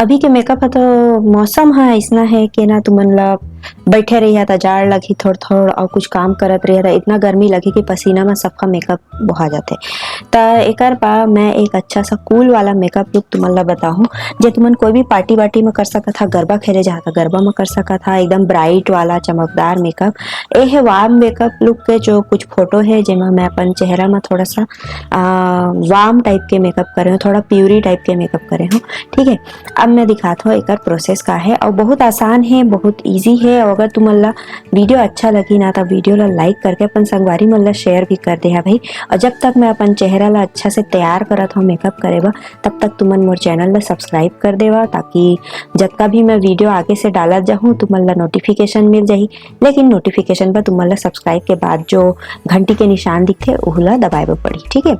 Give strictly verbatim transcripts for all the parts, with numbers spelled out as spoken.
अभी के मेकअप ह तो मौसम ह अइसना हे कि ना तुमन ला बइठे रहिहा त जाड़ लगही थोड़-थोड़ अउ कुछ काम करत रहिहा त इतना गर्मी लगही कि पसीना म सबका मेकअप बोहा जाथे। त एकर बर मैं एक अच्छा सा cool वाला मेकअप लुक तुमन ला बताहूँ, जे तुमन कोई भी पार्टी वार्टी म कर सकत हा, गरबा खेले जाहा त गरबा म कर सकत हा, एकदम ब्राइट वाला चमकदार मेकअप। ए हे वार्म मेकअप लुक के जो कुछ फोटो हे जेमा मैं अपन चेहरा म थोड़ा सा वार्म टाइप के मेकअप करे हूँ, थोड़ा प्यूरी टाइप के मेकअप करे हूँ। ठीक है, अब मैं दिखात हूँ एकर प्रोसेस का है। और बहुत आसान है, बहुत ईजी है। और अगर तुमन ला वीडियो अच्छा लगी ना तो वीडियो ला लाइक करके अपन संगवारी मन ला शेयर भी कर दे हा भाई। और जब तक मैं अपन चेहरा ला अच्छा से तैयार करत हूँ मेकअप करे बर, तब तक तुमन मोर चैनल ला सब्सक्राइब कर देवा, ताकि जतका भी मैं वीडियो आगे से डालत जाहूँ तुमन ला नोटिफिकेशन मिल जाही। लेकिन नोटिफिकेशन पर तुमन ला सब्सक्राइब के बाद जो घंटी के निशान दिखथे ओहू ला दबाए बर पड़ही। ठीक है,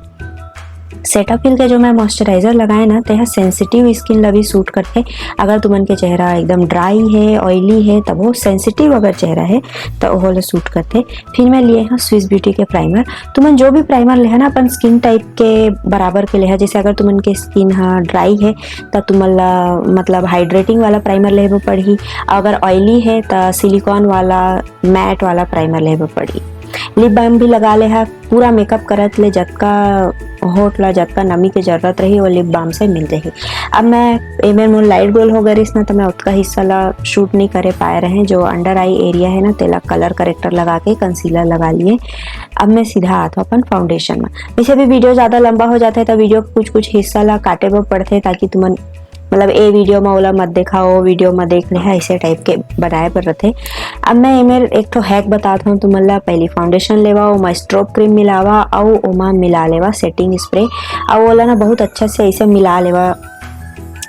सेटाफिल के जो मैं मॉइस्चराइजर लगाए ना, तेहा सेंसिटिव स्किन ला भी सूट करथे। अगर तुमन के चेहरा एकदम ड्राई है, ऑयली है, तब वो सेंसिटिव अगर चेहरा है तो ओहो ला सूट करथे। फिर मैं लिए हूँ स्विस ब्यूटी के प्राइमर। तुमन जो भी प्राइमर लेहा ना अपन स्किन टाइप के बराबर के लेहा। जैसे अगर तुमन के स्किन हा ड्राई है त तुमन ला मतलब हाइड्रेटिंग वाला प्राइमर लेहे बर पड़ही। अगर ऑयली है त सिलिकॉन वाला, मैट वाला प्राइमर लेहे बर पड़ही। लिप बाम भी लगा लेहा। पूरा मेकअप करत ले जतका होठ ला जतका नमी के जरूरत रही वो लिप बाम से मिल जाही। अब मैं एमेर मोर लाइट गोल हो गए रहिस ना, तो मैं उतका हिस्सा ला शूट नहीं करे पाए रहे। जो अंडर आई एरिया है ना, तेला कलर करेक्टर लगा के कंसीलर लगा लिए। अब मैं सीधा आत हूँ अपन फाउंडेशन में। वैसे भी वीडियो ज़्यादा लंबा हो जाता है तो वीडियो के कुछ कुछ हिस्सा ला काटे बर पड़थे, ताकि तुमन मतलब ए वीडियो में ओला मत देखा, ओ वीडियो में देख ले, ऐसे टाइप के बनाए पर रथे। अब मैं एमेर एक ठो हैक बतात हूँ तुमन ला। पहली फाउंडेशन लेवा, ओमा स्ट्रोब क्रीम मिलावा, अउ ओमा मिला लेवा सेटिंग स्प्रे, अउ ओला ना बहुत अच्छा से ऐसे मिला लेवा,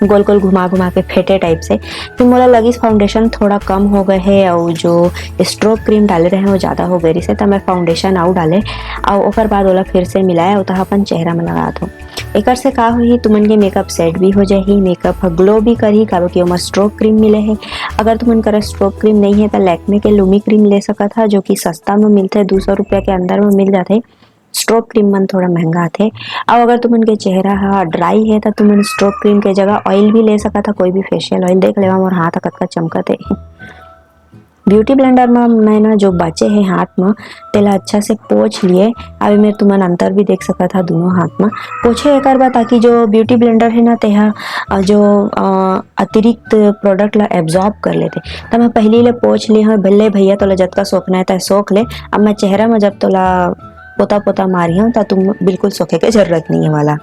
गोल गोल घुमा घुमा के फेटे टाइप से। फिर मोला लगिस फाउंडेशन थोड़ा कम हो गए है, अउ जो स्ट्रोब क्रीम डाले रहे वो ज़्यादा हो गए रहिसे, त मैं फाउंडेशन अउ डाले, अउ ओकर बाद ओला फिर से मिलाए, अउ तहाँ अपन चेहरा में लगात हूँ। एकर से का होही, तुमन के मेकअप सेट भी हो जाही, मेकअप ह ग्लो भी करही, काबर कि ओमा स्ट्रोब क्रीम मिले हे। अगर तुमन करा स्ट्रोब क्रीम नहीं है, त लैक्मे के लूमी क्रीम ले सकत हा, जो कि सस्ता में मिलथे, दू सौ रुपया के अंदर में मिल जाथे। स्ट्रोब क्रीम मन थोड़ा महंगा आथे। अउ अगर तुमन के चेहरा ह ड्राई है, त तुमन स्ट्रोब क्रीम के जगह ऑयल भी ले सकत हा, कोई भी फेशियल ऑयल। देख लेवा मोर हाथ ह कतका चमकत हे। ब्यूटी ब्लेंडर म मैं ना जो बचे हे हाथ म, तेला अच्छा से पोंछ लिए। अब एमेर तुमन अंतर भी देख सकत हा दोनों हाथ म। पोंछे एकर बर, ताकि जो ब्यूटी ब्लेंडर है ना, तेहा, अ, जो, अ, अतिरिक्त प्रोडक्ट ला एब्जॉर्ब कर लेथे। त मैं पहिली ले पोंछ ले हूँ, भले भैया तोला जतका सोखना है, तै सोख ले। अब मैं चेहरा म जब तोला पोता पोता मारी हूँ, त तुम बिल्कुल सोखे के जरूरत नहीं है वाला।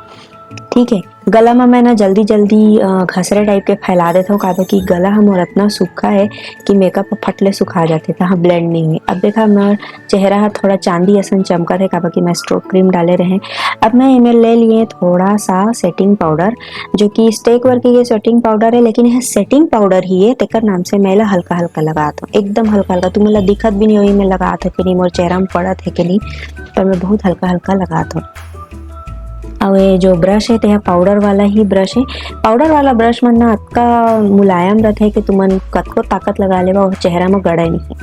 ठीक है, गला में मैं ना जल्दी जल्दी, अ, घसरे टाइप के फैला देता हूँ, काबर कि गला ह मोर अतना सूखा है कि मेकअप ह फट ले सुखा जाथे, त ह ब्लेंड नहीं हुई। अब देखा, मोर चेहरा ह थोड़ा चांदी असन चमकत है, काबर कि मैं स्ट्रोब क्रीम डाले रहे। अब मैं एमेर ले लिए थोड़ा सा सेटिंग पाउडर, जो कि स्टेक वर्क के सेटिंग पाउडर है, लेकिन यह सेटिंग पाउडर ही है, तेकर नाम से मैं एला हल्का हल्का लगात हूँ, एकदम हल्का हल्का। तुमन ला दिखत भी नहीं होही मैं लगात हूँ कि नहीं, मोर चेहरा में पड़त है कि नहीं, पर मैं बहुत हल्का हल्का लगात हूँ। अउ ये जो ब्रश है, तेहा पाउडर वाला ही ब्रश है। पाउडर वाला ब्रश मन ना अतका मुलायम रथे कि तुमन कतको ताकत लगा लेवा, वो चेहरा म गड़े नहीं।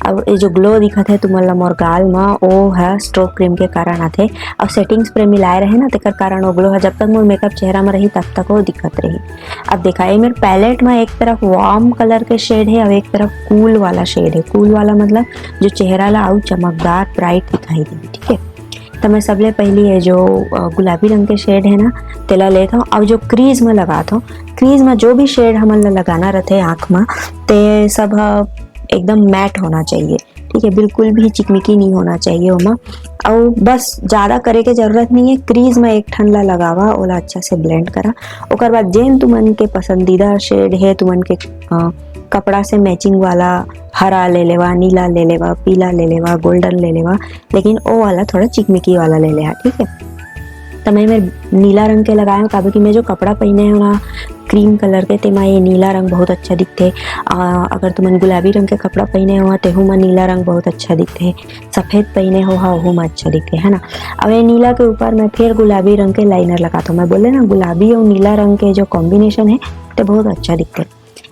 अब ये जो ग्लो दिखत है तुमन ला मोर गाल म, ओ ह स्ट्रोब क्रीम के कारण आथे। अब सेटिंग स्प्रे मिलाए रहे ना, तेकर कारण वो ग्लो ह जब तक मोर मेकअप चेहरा म रही, तब तक वो दिखत रही। अब देखा, ये मेर पैलेट म एक तरफ वार्म कलर के शेड है, अउ एक तरफ कूल वाला शेड है। कूल वाला मतलब जो चेहरा ला अउ चमकदार, ब्राइट दिखाई दे, ठीक है। त मैं सबले पहली ये जो, अ, गुलाबी रंग के शेड है ना, तेला लेत हूँ। अब जो क्रीज में लगात हूँ, क्रीज में जो भी शेड हमन ला लगाना रहते आँख में, ते सब ह एकदम मैट होना चाहिए, ठीक है, बिल्कुल भी चिकमिकी नहीं होना चाहिए ओमा। अउ बस ज़्यादा करे के जरूरत नहीं है, क्रीज में एक ठन ला लगावा, ओला अच्छा से ब्लेंड करा। ओकर बाद जेन तुमन के पसंदीदा शेड है, तुमन के, अ, कपड़ा से मैचिंग वाला हरा ले लेवा, नीला ले लेवा, पीला ले लेवा, गोल्डन ले लेवा, लेकिन ओ वाला थोड़ा चिकमिकी वाला ले लेहा, ठीक है। त मैं एमेर नीला रंग के लगाए हूँ, काबर कि मैं जो कपड़ा पहने हूँ ना क्रीम कलर के, तेमा ये नीला रंग बहुत अच्छा दिखथे। आ, अगर तुमन गुलाबी रंग के कपड़ा पहने हो, तेहू मा नीला रंग बहुत अच्छा दिखथे। सफेद पहने हो हा, ओहू मा अच्छा दिखथे, है ना। अब ये नीला के ऊपर मैं फिर गुलाबी रंग के लाइनर लगाता हूँ। मैं बोले ना, गुलाबी और नीला रंग के जो कॉम्बिनेशन है, ते बहुत अच्छा दिखथे।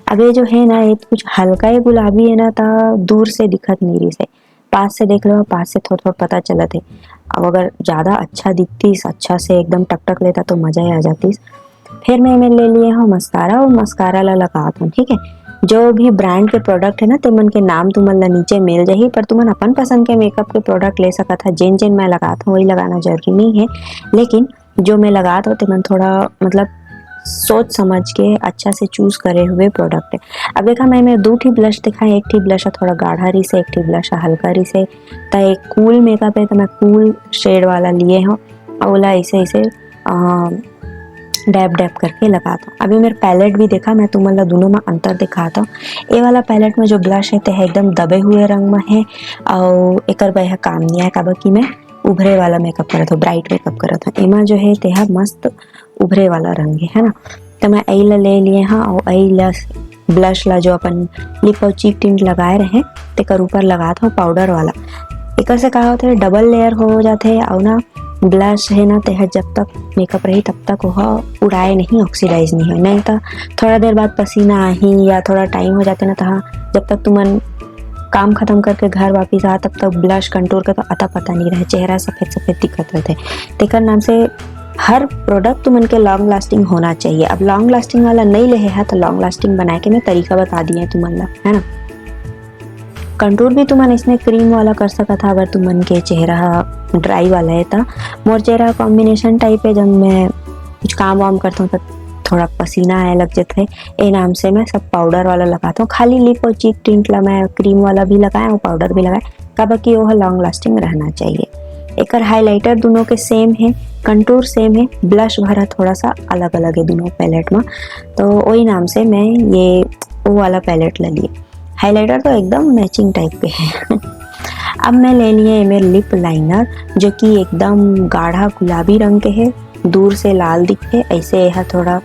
अब ये जो है ना, ये कुछ हल्का ही गुलाबी है ना, त दूर से दिखत नहीं रहिस है, पास से देख लो, पास से थोड़ा थोड़ा पता चलत है। अब अगर ज़्यादा अच्छा दिखतीस, अच्छा से एकदम टकटक लेता, तो मज़ा ही आ जातीस। फिर मैं एमे ले लिए हूँ मस्कारा, और मस्कारा ला लगात हूँ, ठीक है। जो भी ब्रांड के प्रोडक्ट है ना, ते मन के नाम तुमन ला नीचे मिल जाही, पर तुमन अपन पसंद के मेकअप के प्रोडक्ट ले सकत हा। जेन जेन मैं लगात हूँ, वही लगाना जरूरी नहीं है, लेकिन जो मैं लगात हूँ, ते मन थोड़ा, मतलब, सोच समझ के अच्छा से चूज करे हुए प्रोडक्ट है। अब देखा, मैं, मैं दू ठी ब्लश देखा, एक ठी ब्लश थोड़ा गाढ़ा रहिसे, एक ठी ब्लश हल्का रहिसे। त एक कूल मेकअप है, तो मैं कूल शेड वाला लिए हूँ, और ओला ऐसे ऐसे डैब डैब करके लगात हूँ। अभी मेरे पैलेट भी देखा, मैं तुमन ला दोनों में अंतर दिखाता हूँ। ये वाला पैलेट में जो ब्लश है, ते है एकदम दबे हुए रंग में है, और एकर बर यह काम नहीं आए, काबर कि मैं उभरे वाला मेकअप करत हूँ, ब्राइट मेकअप करत हूँ। एमा जो है, ते ह मस्त उभरे वाला रंग है, है ना। तो मैं आई ला ले लिए हाँ, और आई ला ब्लश ला, जो अपन लिप और चीक टिंट लगाए रहे, तेकर ऊपर लगात हूँ पाउडर वाला। एकर से का होथे, डबल लेयर हो जाथे, और ना ब्लश है ना, ते ह जब तक मेकअप रही, तब तक वह उड़ाए नहीं, ऑक्सीडाइज नहीं हो, नहीं तो थोड़ा देर बाद पसीना आही या थोड़ा टाइम हो जाते ना, तहाँ जब तक तुमन काम खत्म करके घर वापस आ, तब तक ब्लश कंटूर के तो अता पता नहीं रहे, चेहरा सफेद सफेद दिखत रहते। तेकर नाम से हर प्रोडक्ट तुमन के लॉन्ग लास्टिंग होना चाहिए। अब लॉन्ग लास्टिंग वाला नहीं लेहे है, तो लॉन्ग लास्टिंग बनाए के मैं तरीका बता दिए तुमन ला, है ना। कंटूर भी तुमन इसने क्रीम वाला कर सकत हा, अगर तुमन के चेहरा ड्राई वाला है तो। मोर चेहरा कॉम्बिनेशन टाइप है, जब मैं कुछ काम वाम करता हूँ, तो थोड़ा पसीना आए लग जाता है। ए नाम से मैं सब पाउडर वाला लगाता हूँ। खाली लिप और चीक टिंट ला मैं क्रीम वाला भी लगाया और पाउडर भी लगाया, काबर कि वो लॉन्ग लास्टिंग रहना चाहिए। एकर हाइलाइटर दोनों के सेम है, कंटूर सेम है, ब्लश भरा थोड़ा सा अलग अलग है दोनों पैलेट में, तो वही नाम से मैं ये वो वाला पैलेट ले लिए। हाइलाइटर तो एकदम मैचिंग टाइप के है। अब मैं ले लिए एमे लिप लाइनर, जो कि एकदम गाढ़ा गुलाबी रंग के है, दूर से लाल दिखथे, ऐसे यह थोड़ा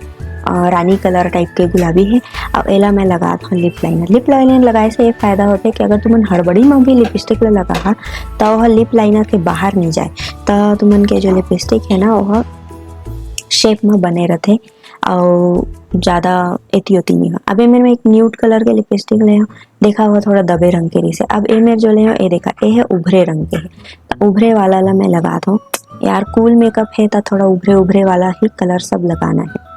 अ, रानी कलर टाइप के गुलाबी है। अब एला मैं लगात हूँ लिप लाइनर। लिप लाइनर लगाए से ये फायदा होथे कि अगर तुमन हड़बड़ी में भी लिपस्टिक ला लगा हा, तो वह लिप लाइनर के बाहर नहीं जाए, तो तुमन के जो लिपस्टिक है ना, वह शेप में बने रहथे और ज़्यादा एती ओती नहीं हो। अब एमे मैं एक न्यूड कलर के लिपस्टिक ले हूँ, देखा हुआ थोड़ा दबे रंग के रहिसे। अब ए मेर जो ले हूँ, ए देखा, ए है उभरे रंग के है, तो उभरे वाला ला मैं लगात हूँ। यार, कूल मेकअप है, तो थोड़ा उभरे उभरे वाला ही कलर सब लगाना है।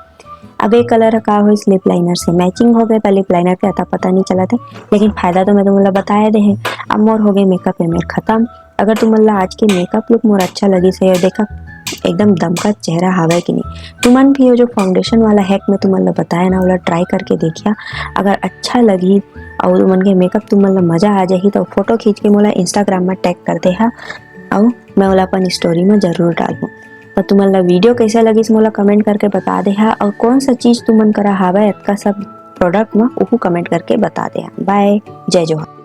अब ये कलर का होइस, लिप लाइनर से मैचिंग हो गए, तो लिप लाइनर के अता पता नहीं चलत है, लेकिन फायदा तो मैं तुमन ला बताए दे है। अब मोर हो गए मेकअप ए मेर खत्म। अगर तुमन ला आज के मेकअप लुक मोर अच्छा लगिस है, देखा एकदम दमकत चेहरा हावय कि नहीं। तुमन भी ये जो फाउंडेशन वाला हैक मैं तुमन ला बताया ना, ओला ट्राई करके देखिया। अगर अच्छा लगी और तुमन के मेकअप तुमन ला मजा आ जाही, तो फोटो खींच के मोला इंस्टाग्राम में टैग कर दे हा, और मैं ओला अपन स्टोरी में जरूर डालूँ। तो तुमन ला वीडियो कैसे लगिस, मोला कमेंट करके बता दे हा, और कौन सा चीज तुमन करा हावय अतका सब प्रोडक्ट में, ओहू कमेंट करके बता दे हा। बाय, जय जोहार।